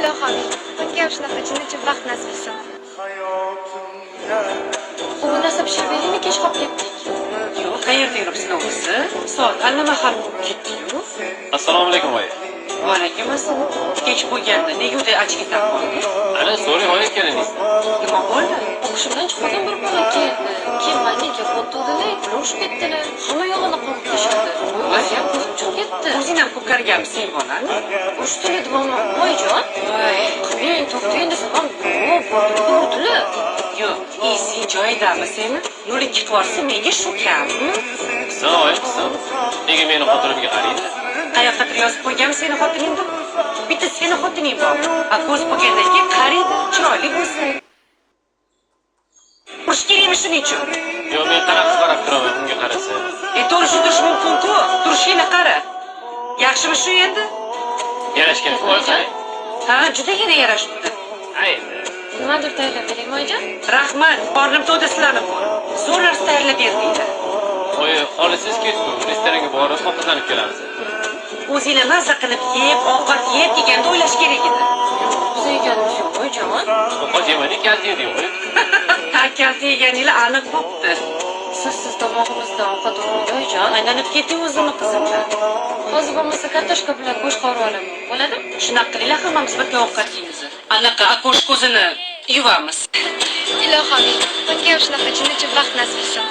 Ilohim, menga ham shunaqa jinnicha baxt nasib qilsin. U bu narsa pishirib beraymi, kech qolib ketdik. Yo'q, qayerda yuribsan o'zi? Soat allamahal bo'lib ketdi-yu. Assalomu alaykum, oyi. Va alaykum assalom. Kech bo'lganda nega uyda ochkitib qolding? Ana, so'rang oyi keliningizdan. Nima bo'ldi? O'qishimdan chiqdim, bir bola keldi. Keyin menga o'tirdilar, urushib ketdilar. Hamma yog'ini qovib tashladi. O'zi ham ko'zim chiqib ketdi. O'zing ham ko'karganmisan, bolani? Urishdilar deyapman, oyijon. Voy. Qilmang, to'xtang desam ham, yo'q, urdilar. Yo'q, esing joyidami seni? 0,2 qilib menga shu kammi? Qilsin, oyi, qilsin. Nega meni xotinimga qaraydi? Qayoqqadir yozib qo'yganmi seni xotiningni? Bitta seni xotining bor. A ko'z bo'lgandan keyin qaraydi, chiroyli bo'lsin. Urish kerakmi shuning uchun? Yo'q, men qanaqa qarab turaman unga qarasa. E, to'g'ri, shu turish mumkin-ku. Turishingni qara. Yaxshimi shu endi? Yarashgan, oyi, qarang. Ha, judagina yarashibdi. Ha, endi. Nimadir tayyorlab beraymi, oyijon? Rahmat, qornim to'ydi sizlarni ko'rib. Zo'r narsa tayyorlab berdinglar. Oyi, xohlasangiz ketku, restoranga borib ovqatlanib kelamiz. O'zinglar mazza qilib yeb, ovqat yeb kelganda o'ylash kerak edi. Biz yeganimiz yo'q, oyijon. Ovqat yemadik, kalta yedik, oyi. Ha, kalta yeganinglar aniq bo'pti. Sizsiz tomog'imizdan ovqat o'tmaydi, oyijon. Aylanib keting o'zini qizimlar. Hozir bo'lmasa kartoshka bilan go'sht qovurib olaman. Bo'ladimi? Shunaqa qilinglar, hammamiz birga ovqat yeymiz. Anaqa окошко sini yuvamiz. Ilohim, menga ham shunaqa jinnicha baxt nasib qilsin.